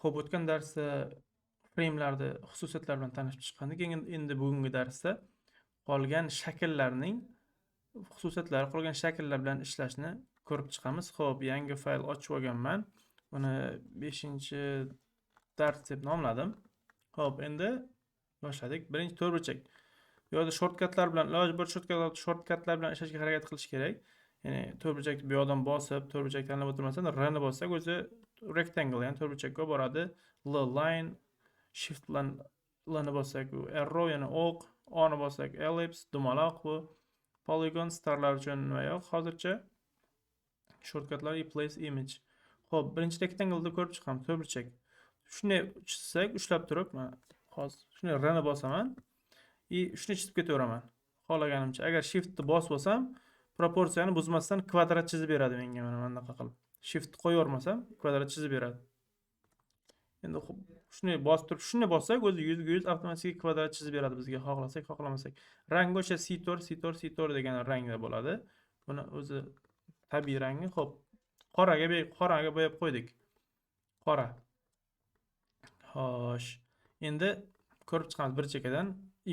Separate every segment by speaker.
Speaker 1: Xo'p, o'tgan darsda framelarni xususiyatlari bilan tanishib chiqqandik. Endi bugungi darsda qolgan shakllarning xususiyatlari, qolgan shakllar bilan ishlashni ko'rib chiqamiz. Xo'p, yangi fayl ochib olganman. Buni 5-dars deb nomladim. Xo'p, endi boshladik. Birinchi to'rtburchak. Bu yerda shortcutlar bilan, iloji boricha shortcutlar bilan ishlashga harakat qilish kerak. Ya'ni to'rtburchakni bu yoqdan bosib, to'rtburchak tanlab o'tirmasdan R ni bossak, o'zi rectangle, ya'ni to'rtburchakka boradi. L line, shift bilan L ni bossak, u arrow, ya'ni o'q, O ni bossak ellipse, dumaloq bu. Polygon, starlar uchun nima yo'q hozircha. Shortcutlar и place image. Xo'p, birinchi rectangle'ni ko'rib chiqamiz, to'rtburchak. Shunday chizsak, ushlab turib, mana hozir shunday R ni bosaman и shuni chizib ketaveraman. Xohlaganimcha. Agar shiftni bosib olsam, proporsiyani buzmasdan kvadrat chizib beradi menga, mana bunaqa qilib. Shift qo'yavermasam, kvadrat chizib beradi. Endi shunday bosib turib, shunday bossak, o'zi 100 ga 100 avtomatik kvadrat chizib beradi bizga, xohlasak, xohlamasak. Rangi o'sha C4, C4, C4 degan rangda bo'ladi. Buni o'zi tabiiy rangi. Xo'p, qoraga bo'yab qo'ydik. Qora. Xo'sh. Endi ko'rib chiqamiz bir chekkadan.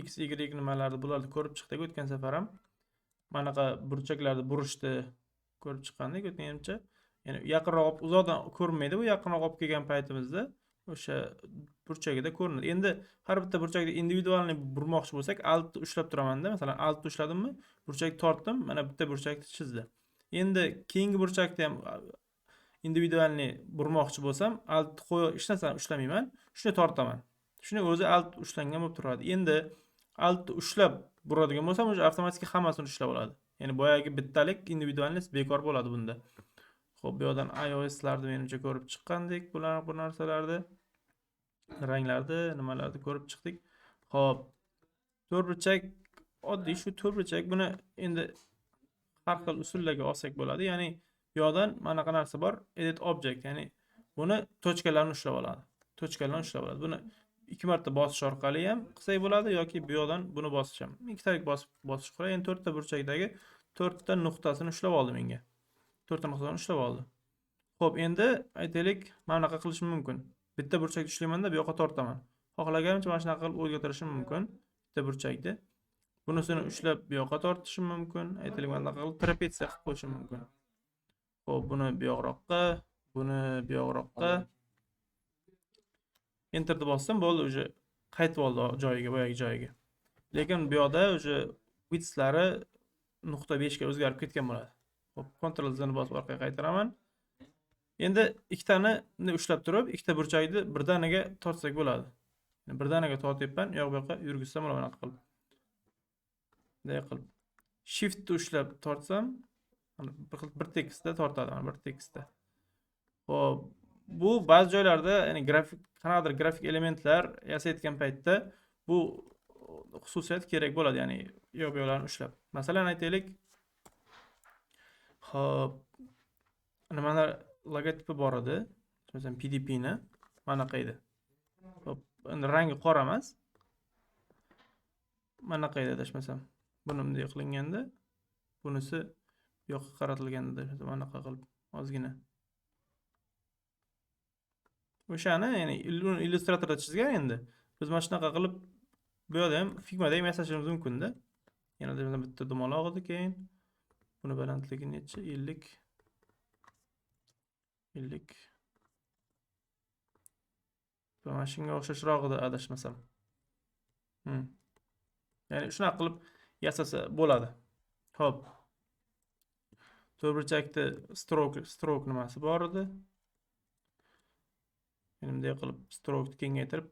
Speaker 1: X, Y nimalarni, bularni ko'rib chiqdik o'tgan safar ham. Manaqa burchaklarni burishni ko'rib chiqqandik o'tganimcha. Ya'ni yaqinroq, uzoqdan ko'rinmaydi, bu yaqinroq olib kelgan paytimizda o'sha burchagida ko'rinadi. Endi har bitta burchakni индивидуальный burmoqchi bo'lsak, Alt ushlab turamanda, masalan, Alt ushladimmi, burchak tortdim, mana bitta burchakni chizdi. Endi keyingi burchakni ham индивидуальный burmoqchi bo'lsam, Alt qo'y, hech narsani ushlamayman, shuni tortaman. Shuni o'zi Alt ushlangan bo'lib turadi. Endi Alt ushlab buradigan bo'lsam, o'sha avtomatik hammasini ushlab oladi. Ya'ni boyagi bittalik индивидуальность bekor bo'ladi bunda. Xo'p, bu yoqdan iOS'larni menimcha ko'rib chiqqandik, bular, bu narsalarni, ranglarni, nimalarni ko'rib chiqdik. Xo'p, to'rtburchak, oddiy shu to'rtburchak. Buni endi har xil usullarga olsak bo'ladi. Ya'ni bu yoqdan manaqa narsa bor, edit object, ya'ni buni точка larni ushlab oladi. Точка larni ushlab oladi. Buni ikki marta bosish orqali ham qilsak bo'ladi yoki bu yoqdan buni bosish ham. Ikkitalik bosib bosish qulay. Endi to'rtta burchakdagi to'rtta nuqtasini ushlab oldi menga. To'rtta nuqtani ushlab oldi. Xo'p, endi aytaylik, mana bunaqa qilishim mumkin. Bitta burchakni ushlaymanda, bu yoqqa tortaman. Xohlaganimcha mana shunaqa qilib o'zgartirishim mumkin bitta burchakni. Bunisini ushlab bu yoqqa tortishim mumkin. Aytaylik, mana bunaqa qilib trapetsiya qilib qo'yishim mumkin. Xo'p, buni bu yoqroqqa, buni bu yoqroqqa. Enterni bossam bo'ldi, уже qaytib oldi joyiga, boyagi joyiga. Lekin bu yoqda уже widthlari 0.5 ga o'zgarib ketgan bo'ladi. Xo'p, Ctrl Z ni bosib orqaga qaytaraman. Endi ikkitani ushlab turib, ikkita burchakni birdaniga tortsak bo'ladi. Birdaniga tortyapman, u yoq bu yoqqa yurgizsam bo'ladi bunaqa qilib. Bunday qilib. Shiftni ushlab tortsam, mana bir xil bir tekisda tortadi, mana bir tekisda. Xo'p, bu ba'zi joylarda, ya'ni grafik, qanaqadir grafik elementlar yasayotgan paytda bu xususiyat kerak bo'ladi, ya'ni u yoq bu yoqlarni ushlab. Masalan, aytaylik, xo'p, nimalar logotipi bor edi. Masalan, PDP ni manaqa edi. Xo'p, endi rangi qora emas. Manaqa edi adashmasam. Buni bunday qilinganda, bunisi bu yoqqa qaratilganda, adashmasam, anaqa qilib ozgina. O'shani, ya'ni Illustratorda chizgan endi. Biz mana shunaqa qilib bu yoqda ham, Figmada ham yasashimiz mumkin-da. Yana bitta dumaloq edi keyin. Buni balandligi necha? 50. 50. Va mana shunga o'xshashroq edi adashmasam. Ya'ni shunaqa qilib yasasa bo'ladi. Xo'p. To'rtburchakda stroke nimasi bor edi. Endi bunday qilib stroke kengaytirib,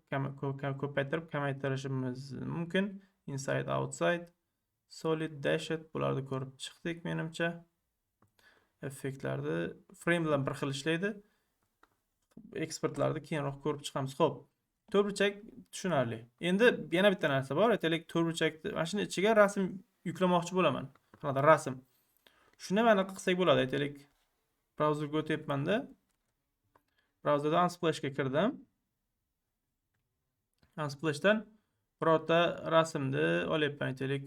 Speaker 1: ko'paytirib, kamaytirishimiz mumkin. Inside, outside, solid, dashed, bularni ko'rib chiqdik menimcha. Effektlarni frame bilan bir xil ishlaydi. Eksportlarni keyinroq ko'rib chiqamiz. Xo'p, to'rtburchak tushunarli. Endi yana bitta narsa bor. Aytaylik, to'rtburchakni mana shuni ichiga rasm yuklamoqchi bo'laman. Qanaqadir rasm. Shuni mana qilsak bo'ladi. Aytaylik, brauzerga o'tyapman-da. Brauzerda Unsplashga kirdim. Unsplashdan birorta rasmni olyapman, aytaylik.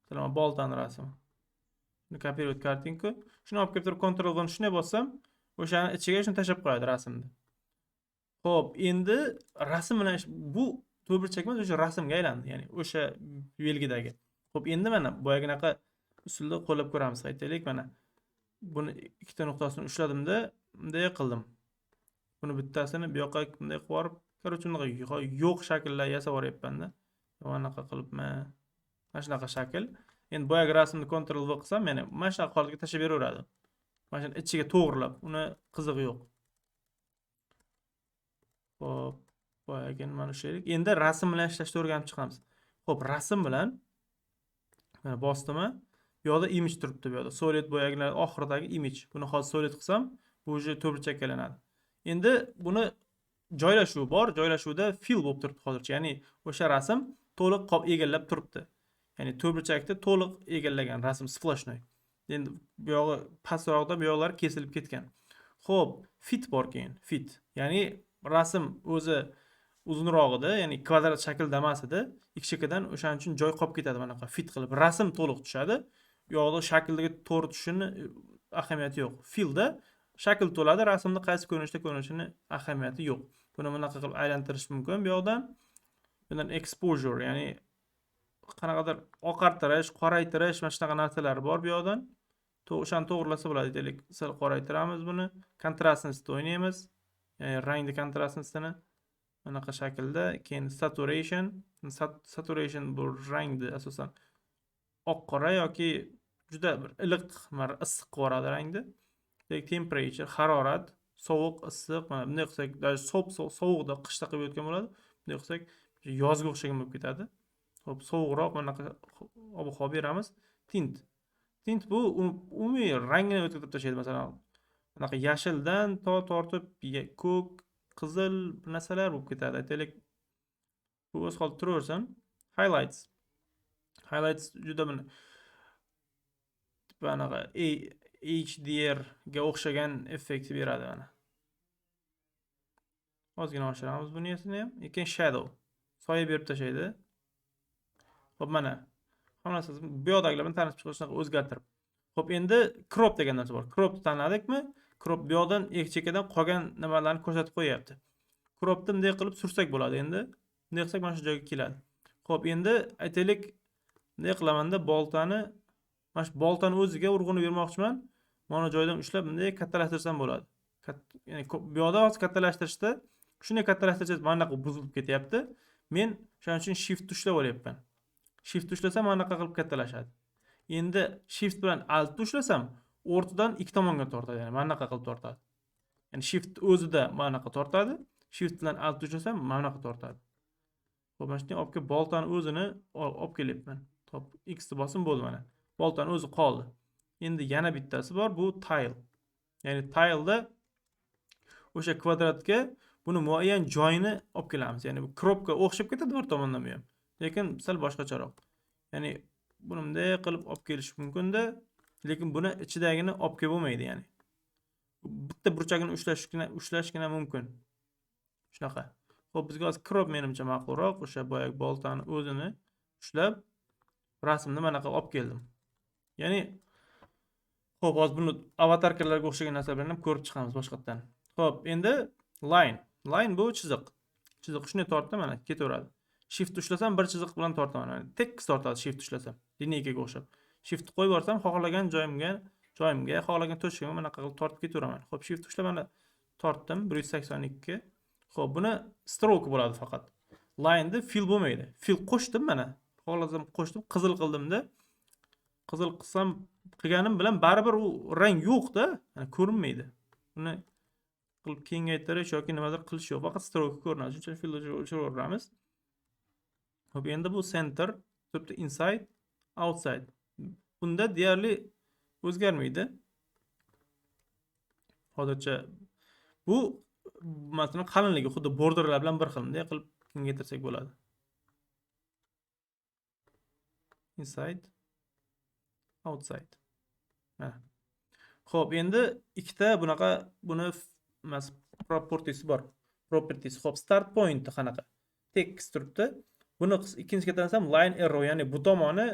Speaker 1: Masalan, boltani rasmi. Shuni копировать картинку. Shuni olib kelib turib, Ctrl V shunday bossam, o'shani ichiga shuni tashlab qo'yadi rasmni. Xo'p, endi rasm bilan bu to'rtburchak emas, o'sha rasmga aylandi, ya'ni o'sha belgidagi. Xo'p, endi mana boyaginaqa usulda qo'llab ko'ramiz. Aytaylik, mana buni ikkita nuqtasini ushladimda, bunday qildim. Buni bittasini bu yoqqa bunday qilib yuborib, короче, bunaqa yo'q shakllar yasab yuboryapman-da. Anaqa qilibman. Mana shunaqa shakl. Endi boyagi rasmni Ctrl V qilsam, ya'ni mana shunaqa holatga tashlab beraveradi. Mana shuni ichiga to'g'rilab, uni qizig'i yo'q. Xo'p, boyagi mana ushlaylik. Endi rasm bilan ishlashni o'rganib chiqamiz. Xo'p, rasm bilan mana bosdim. Bu yoqda image turibdi bu yoqda. Solid boyagilar oxiridagi image. Buni hozir solid qilsam, bu уже to'rtburchakka aylanadi. Endi buni joylashuvi bor. Joylashuvda fill bo'lib turibdi hozircha. Ya'ni o'sha rasm to'liq qop egallab turibdi. Ya'ni to'rtburchakni to'liq egallagan rasm сплошной. Endi bu yog'i pastroqda bu yoqlar kesilib ketgan. Xo'p, fit bor keyin, fit. Ya'ni rasm o'zi uzunroq edi, ya'ni kvadrat shaklda emas edi. Ikki chekkadan o'shaning uchun joy qolib ketadi bunaqa fit qilib. Rasm to'liq tushadi. U yoqda shaklga to'g'ri tushishini ahamiyati yo'q. Fillda shakl to'ladi, rasmni qaysi ko'rinishda ko'rinishini ahamiyati yo'q. Buni bunaqa qilib aylantirish mumkin bu yoqdan. Bundan exposure, ya'ni qanaqadir oqartirish, qoraytirish, mana shunaqa narsalar bor bu yoqdan. O'shani to'g'rilasa bo'ladi. Aytaylik, sal qoraytiramiz buni. Контрастность ni o'ynaymiz. Ya'ni rangni контрастность ini bunaqa shaklda. Keyin saturation, saturation bu rangni asosan oq qora yoki juda bir iliq, issiq qilib yuboradi rangni. Temperature, harorat, sovuq, issiq. Mana bunday qilsak, даже sovuqda qishda qilib o'tgan bo'ladi. Bunday qilsak, yozga o'xshagan bo'lib ketadi. Xo'p, sovuqroq bunaqa ob-havo beramiz. Tint. Tint bu umumiy rangini o'tkazib tashlaydi. Masalan, bunaqa yashildan to tortib ko'k, qizil bir narsalar bo'lib ketadi. Aytaylik, bu o'z holida turaversin. Highlights. Highlights juda buni anaqa HDR ga o'xshagan effekt beradi mana. Ozgina oshiramiz bunisini ham. Keyin shadow. Soya berib tashlaydi. Xo'p, mana. Hamma narsasi bu yoqdagilar bilan tanishib chiqish shunaqa o'zgartirib. Xo'p, endi crop degan narsa bor. Cropni tanladikmi? Crop bu yoqdan ikki chekkadan qolgan nimalarni ko'rsatib qo'yapti. Cropni bunday qilib sursak bo'ladi endi. Bunday qilsak mana shu joyga keladi. Xo'p, endi aytaylik, bunday qilamanda boltani, mana shu boltani o'ziga urg'uni bermoqchiman. Mana joydan ushlab bunday kattalashtirsam bo'ladi. Ya'ni bu yoqda hozir kattalashtirishda shunday kattalashtirsangiz mana bunaqa buzilib ketyapti. Men shuning uchun shift ushlab olyapman. Shift ushlasam mana bunaqa qilib kattalashadi. Endi shift bilan alt ushlasam o'rtadan ikki tomonga tortadi, ya'ni mana bunaqa qilib tortadi. Ya'ni shift o'zida mana bunaqa tortadi, shift bilan alt ushlasam mana bunaqa tortadi. Xo'p, mana shunday olib kelib boltani o'zini olib kelyapman. Xo'p, X ni bosib bo'ldi mana. Boltani o'zi qoldi. Endi yana bittasi bor, bu tile. Ya'ni tileda o'sha kvadratga buni muayyan joyini olib kelamiz. Ya'ni bu cropga o'xshab ketadi bir tomondan bu ham. Lekin sal boshqacharoq. Ya'ni buni bunday qilib olib kelish mumkin-da, lekin buni ichidagini olib kelib bo'lmaydi, ya'ni. Bitta burchagini ushlashgina mumkin. Shunaqa. Xo'p, bizga hozir crop menimcha ma'qulroq. O'sha boyagi boltani o'zini ushlab rasmni mana qilib olib keldim. Ya'ni xo'p, hozir buni аватарка larga o'xshagan narsalar bilan ham ko'rib chiqamiz boshqatdan. Xo'p, endi line. Line bu chiziq. Chiziq shunday tortdim, mana ketaveradi. Shift ushlasam bir chiziq bilan tortaman. Mana tekis tortadi shift ushlasam. Линейка ga o'xshab. Shift qo'yib yuborsam xohlagan joyimga, xohlagan точка mga bunaqa qilib tortib ketaveraman. Xo'p, shift ushlab mana tortdim 182. Xo'p, buni stroke bo'ladi faqat. Line'da fill bo'lmaydi. Fill qo'shdim mana. Xohlasam qo'shdim, qizil qildimda. Qizil qilsam, qilganim bilan baribir u rang yo'q-da, yani ko'rinmaydi. Buni qilib kengaytirish yoki nimadir qilish yo'q, faqat stroke ko'rinadi. Shuning uchun fill o'chiraveramiz. Xo'p, endi bu center, turibdi inside, outside. Bunda deyarli o'zgarmaydi. Hozircha bu masalan qalinligi xuddi borderlar bilan bir xil. Bunday qilib kengaytirsak bo'ladi. Inside, outside. Mana. Xo'p, endi ikkita bunaqa buni propertiesi bor. Properties. Xo'p, start point qanaqa? Text turibdi. Buni ikkinchiga tanlasam line arrow, ya'ni bu tomoni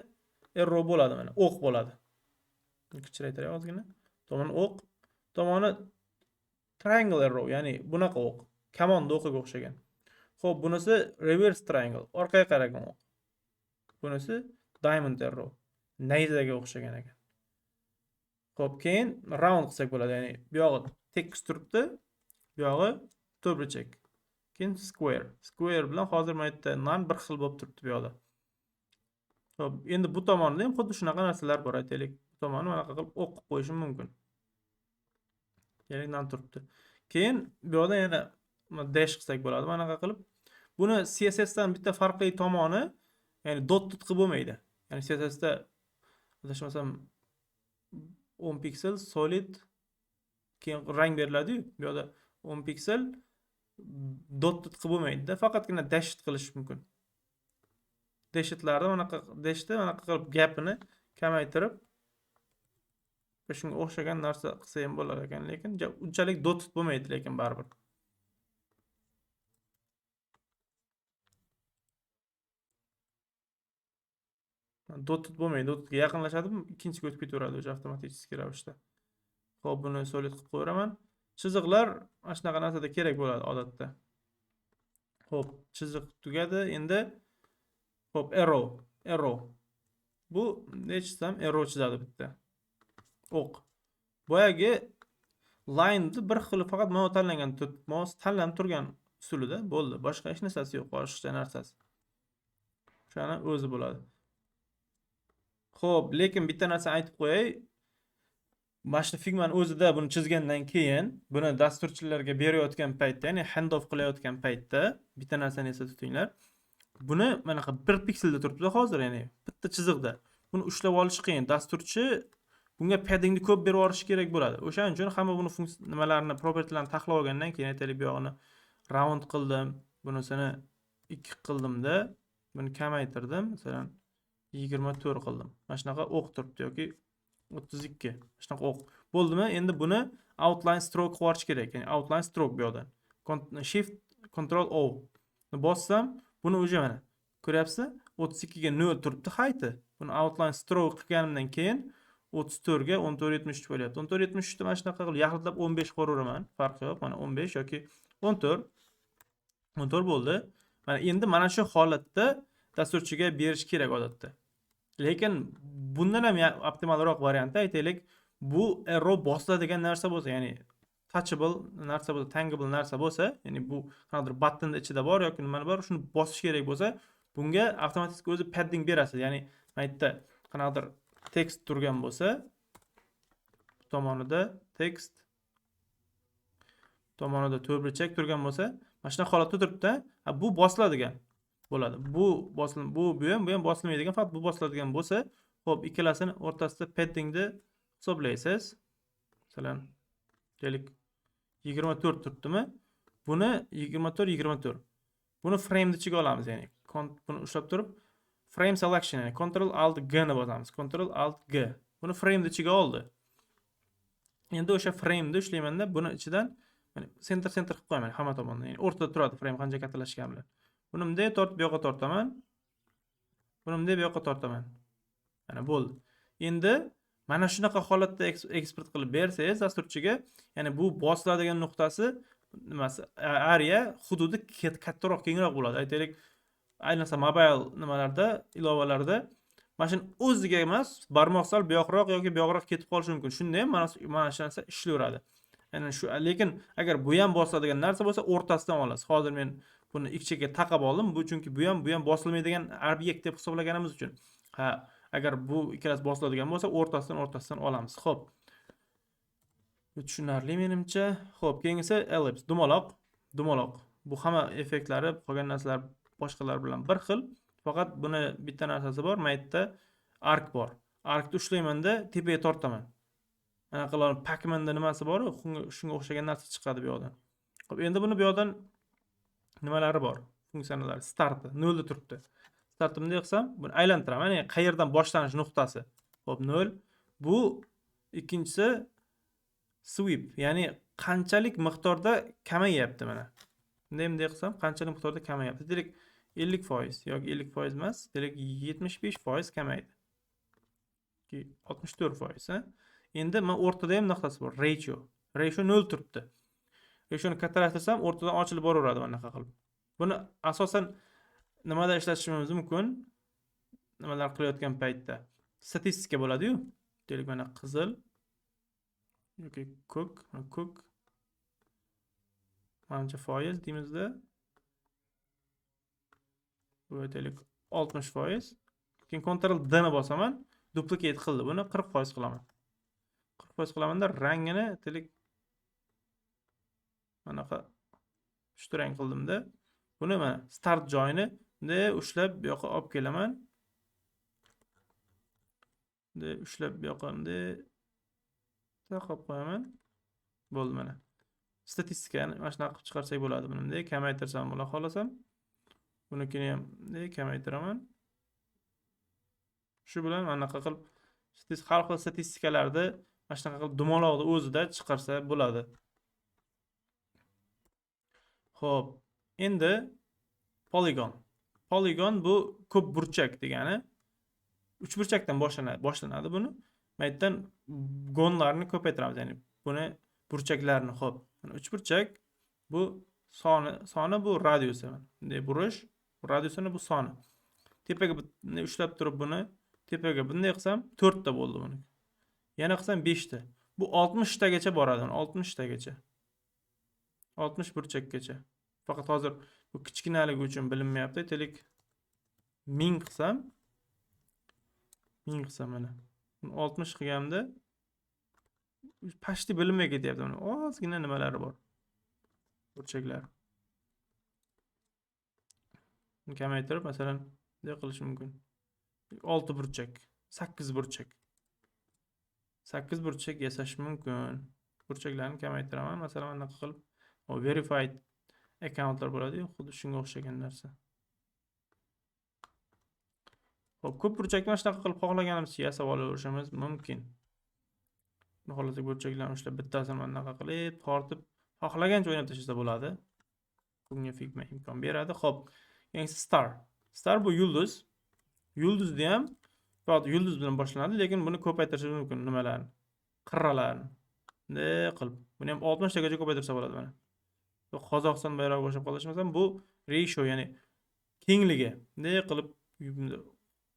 Speaker 1: arrow bo'ladi mana, o'q bo'ladi. Kichraytiray ozgina. Tomoni o'q, tomoni triangle arrow, ya'ni bunaqa o'q. Kamonni o'qiga o'xshagan. Xo'p, bunisi reverse triangle, orqaga qaragan o'q. Bunisi diamond arrow, nayzaga o'xshagan ekan. Xo'p, keyin round qilsak bo'ladi, ya'ni bu yog'i tekis turibdi, bu yog'i to'rtburchak. Keyin square. Square bilan hozir mana yerda nan bir xil bo'lib turibdi bu yoqda. Xo'p, endi bu tomonda ham xuddi shunaqa narsalar bor, aytaylik. Bu tomonni mana qilib o'q qilib qo'yishim mumkin. Ya'ni nan turibdi. Keyin bu yoqda yana dash qilsak bo'ladi, mana qilib. Buni CSS dan bitta farqli tomoni, ya'ni dot dot qilib bo'lmaydi. Ya'ni CSS da adashmasam 10 piksel solid keyin rang beriladi-yu, bu yoqda 10 piksel dot dot qilib bo'lmaydi-da, faqatgina dash qilish mumkin. Dashitlarda mana dashda mana qilib gapini kamaytirib shunga o'xshagan narsa qilsa ham bo'lar ekan, lekin unchalik dot bo'lmaydi, lekin baribir. Dot bo'lmaydi, dotga yaqinlashadi, ikkinchiga o'tib ketaveradi o'sha avtomatik ravishda. Xo'p, buni solid qilib qo'yaveraman. Chiziqlar mana shunaqa narsada kerak bo'ladi odatda. Xo'p, chiziq tugadi. Endi xo'p, arrow, arrow. Bu ne chizsam arrow chizadi bitta. O'q. Boyagi line'ni bir xil faqat mouse tanlangan, mouse tanlanib turgan usulida bo'ldi. Boshqa hech narsasi yo'q, boshqa narsasi. O'shani o'zi bo'ladi. Xo'p, lekin bitta narsani aytib qo'yay. Mana shu Figma'ning o'zida buni chizgandan keyin, buni dasturchilarga berayotgan paytda, ya'ni handoff qilayotgan paytda bitta narsani esda tutinglar. Buni manaqa 1 pikselda turibdi hozir, ya'ni bitta chiziqda. Buni ushlab olish qiyin. Dasturchi bunga paddingni ko'p berib yuborish kerak bo'ladi. O'shaning uchun hamma buni funksiya nimalarini, propertylarni taxlab olgandan keyin aytaylik bu yog'ini round qildim, bunisini 2 qildimda, buni kamaytirdim, masalan 24 qildim. Mana shunaqa o'q turibdi yoki 32. Mana shunaqa o'q. Bo'ldimi? Endi buni outline stroke qilib yuborish kerak. Ya'ni outline stroke bu yoqdan. Shift Ctrl O ni bossam, buni o'sha mana ko'ryapsiz? 32 ga 0 turibdi height'i. Buni outline stroke qilganimdan keyin 34 ga 14.73 bo'lyapti. 14.73 ni mana shunaqa qilib yaxlitlab 15 qo'yaveraman. Farqi yo'q. Mana 15 yoki 14. 14 bo'ldi. Mana endi mana shu holatda dasturchiga berish kerak odatda. Lekin bundan ham optimalroq varianti aytaylik, bu arrow bosiladigan narsa bo'lsa, ya'ni touchable narsa bo'lsa, tangible narsa bo'lsa, ya'ni bu qanaqadir button ichida bor yoki nima bor, shuni bosish kerak bo'lsa, bunga avtomatik o'zi padding berasiz. Ya'ni mana yerda qanaqadir tekst turgan bo'lsa, bu tomonida tekst, bu tomonida to'rtburchak turgan bo'lsa, mana shunaqa holatda turibdi, bu bosiladigan bo'ladi. Bu bosil, bu ham, bu ham bosilmaydigan, faqat bu bosiladigan bo'lsa, xo'p, ikkalasini o'rtasida paddingni hisoblaysiz. Masalan, deylik 24 turibdimi? Buni 24, 24. Buni frame ichiga olamiz, ya'ni buni ushlab turib frame selection, ya'ni Ctrl Alt G ni bosamiz. Ctrl Alt G. Buni frame ichiga oldi. Endi o'sha frame ni ushlaymanda, buni ichidan mana center center qilib qo'yaman hamma tomondan. Ya'ni o'rtada turadi frame qancha kattalashgani bilan. Buni bunday tortib bu yoqqa tortaman. Buni bunday bu yoqqa tortaman. Mana bo'ldi. Endi mana shunaqa holatda eksport qilib bersangiz dasturchiga, ya'ni bu bosiladigan nuqtasi nimasi, area hududi kattaroq, kengroq bo'ladi. Aytaylik, ayniqsa mobile nimalarda, ilovalarda mana shuni o'ziga emas, barmoq sal bu yoqroq yoki bu yoqroq ketib qolishi mumkin. Shunda ham mana shu narsa ishlayveradi. Ya'ni shu, lekin agar bu ham bosiladigan narsa bo'lsa, o'rtasidan olasiz. Hozir men buni ikki chekka taqab oldim. Bu chunki bu ham, bu ham bosilmaydigan obyekt deb hisoblaganimiz uchun. Ha, agar bu ikkalasi bosiladigan bo'lsa, o'rtasidan olamiz. Xo'p. Bu tushunarli menimcha. Xo'p, keyingisi ellipse, dumaloq, dumaloq. Bu hamma effektlari qolgan narsalar boshqalar bilan bir xil. Faqat buni bitta narsasi bor, mana yerda arc bor. Arcni ushlaymanda tepaga tortaman. Ana qilib Pac-Man'da nimasi bor-u, shunga o'xshagan narsa chiqadi bu yoqdan. Xo'p, endi buni bu yoqdan nimalari bor? Funksiyalari, starti 0 da turibdi. Startni bunday qilsam, buni aylantiraman, ya'ni qayerdan boshlanish nuqtasi. Xo'p, 0. Bu ikkinchisi sweep, ya'ni qanchalik miqdorda kamayyapti mana. Bunday bunday qilsam, qanchalik miqdorda kamayyapti? Deylik 50% yoki 50% emas, deylik 75% kamaydi. Yoki 64%, ha? Endi mana o'rtada ham nuqtasi bor, ratio. Ratio 0 turibdi. Shuni kattalashtirsam, o'rtadan ochilib boraveradi bunaqa qilib. Buni asosan nimada ishlatishimiz mumkin? Nimalar qilayotgan paytda statistika bo'ladi-yu. Deylik, mana qizil yoki ko'k, ko'k manimcha foiz deymizda. Bu aytaylik 60%. Keyin Ctrl D ni bosaman, duplicate qildi. Buni 40% qilaman. 40% qilamanda rangini aytaylik manaqa pushti rang qildimda. Buni mana start joyini bunday ushlab bu yoqqa olib kelaman. Bunday ushlab bu yoqqa bunday taqab qo'yaman. Bo'ldi mana. Statistikani mana shunaqa qilib chiqarsak bo'ladi. Buni bunday kamaytirsam bo'ladi, xohlasam. Bunikini ham bunday kamaytiraman. Shu bilan mana bunaqa qilib har xil statistikalarni mana shunaqa qilib dumaloqni o'zida chiqarsa bo'ladi. Xo'p, endi poligon. Poligon bu ko'p burchak degani. Uchburchakdan boshlanadi buni. Bu yerdan gonlarni ko'paytiramiz, ya'ni buni burchaklarni. Xo'p, mana uchburchak bu soni, soni bu radiusi. Bunday burish, radiusini bu soni. Tepaga bunday ushlab turib buni tepaga bunday qilsam 4 ta bo'ldi buni. Yana qilsam 5 ta. Bu 60 tagacha boradi, 60 tagacha. 60 burchakkacha. Faqat hozir bu kichkinaligi uchun bilinmayapti. Aytaylik 1000 qilsam, 1000 qilsam mana. Buni 60 qilganimda pashti bilinmay ketyapti mana. Ozgina nimalari bor. Burchaklar. Buni kamaytirib, masalan, bunday qilish mumkin. 6 burchak, 8 burchak. 8 burchak yasash mumkin. Burchaklarni kamaytiraman. Masalan, bunaqa qilib, o verified accountlar bo'ladi-yu, xuddi shunga o'xshagan narsa. Xo'p, ko'p burchakni mana shunaqa qilib xohlaganimizcha yasab olaverishimiz mumkin. Buni xohlasak burchaklarni ushlab bittasini mana bunaqa qilib, tortib, xohlagancha o'ynab tashlasa bo'ladi. Bunga Figma imkon beradi. Xo'p, keyingisi star. Star bu yulduz. Yulduzni ham faqat yulduz bilan boshlanadi, lekin buni ko'paytirishimiz mumkin nimalarni, qirralarni. Bunday qilib, buni ham 60 tagacha ko'paytirsa bo'ladi mana. Bu Qozog'iston bayrog'iga o'xshab qolishi masalan, bu ratio, ya'ni kengligi. Bunday qilib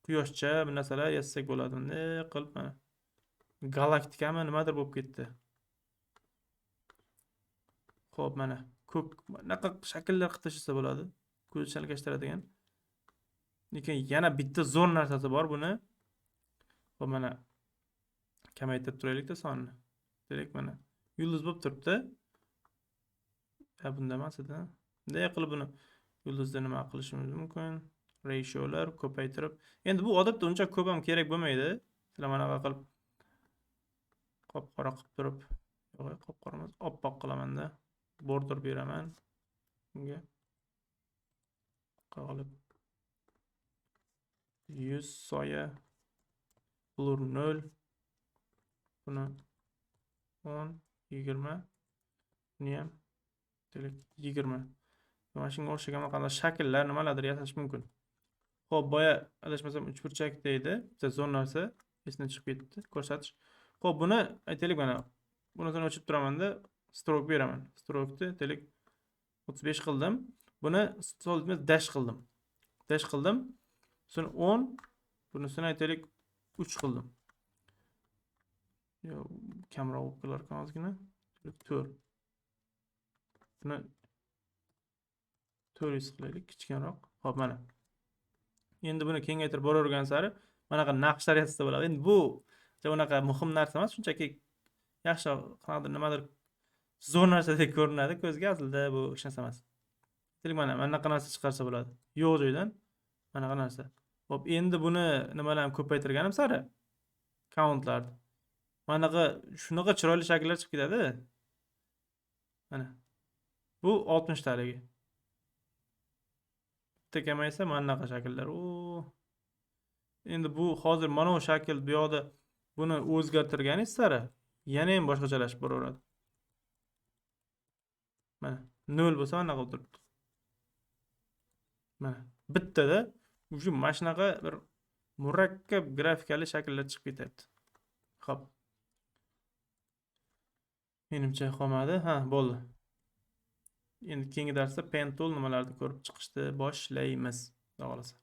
Speaker 1: quyoshcha bir narsalar yasasak bo'ladi. Bunday qilib mana galaktikami nimadir bo'lib ketdi. Xo'p, mana ko'k bunaqa shakllar qilib tashlasa bo'ladi. Ko'z chalkashtiradigan. Lekin yana bitta zo'r narsasi bor buni. Xo'p, mana kamaytirib turaylik-da sonni. Demak, mana yulduz bo'lib turibdi. Ha, bunda emas edi. Bunday qilib buni yulduzda nima qilishimiz mumkin? Ratiolar ko'paytirib. Endi bu odatda uncha ko'p ham kerak bo'lmaydi. Sizlar mana bunaqa qilib qop-qora qilib turib, yo'q, qop-qora emas, oppoq qilamanda. Border beraman bunga. Qilib 100 soya, blur 0, buni 10, 20, buni ham 20. Mana shunga o'xshagan qanday shakllar, nimalardir yasash mumkin. Xo'p, boya adashmasam uchburchak deydi. Bitta zo'r narsa esdan chiqib ketdi ko'rsatish. Xo'p, buni aytaylik mana bunisini o'chirib turamanda stroke beraman. Stroke'ni aytaylik 35 qildim. Buni solid emas, dash qildim. Dash qildim. So'ng 10, bunisini aytaylik 3 qildim. Yo, kamroq bo'lib kelar ekan ozgina. 4. Buni 400 qilaylik, kichkinaroq. Xo'p, mana. Endi buni kengaytirib boravergan sari manaqa naqshlar yasasa bo'ladi. Endi bu unaqa muhim narsa emas, shunchaki yaxshi qanaqadir nimadir zo'r narsadek ko'rinadi ko'zga, aslida bu hech narsa emas. Demak, mana bunaqa narsa chiqarsa bo'ladi. Yo'q joydan manaqa narsa. Xo'p, endi buni nimalarni ko'paytirganim sari countlarni manaqa shunaqa chiroyli shakllar chiqib ketadi. Mana. Bu 60 taligi. Bitta kamaysa mana bunaqa shakllar. U endi bu hozir mana bu shakl bu yoqda buni o'zgartirganingiz sari yana ham boshqachalashib boraveradi. Mana 0 bo'lsa mana qilib turibdi. Mana bittada уже mana shunaqa bir murakkab grafikali shakllar chiqib ketyapti. Xo'p. Menimcha qolmadi. Ha, bo'ldi. Endi keyingi darsda pen tool nimalarni ko'rib chiqishni boshlaymiz, xudo xohlasa.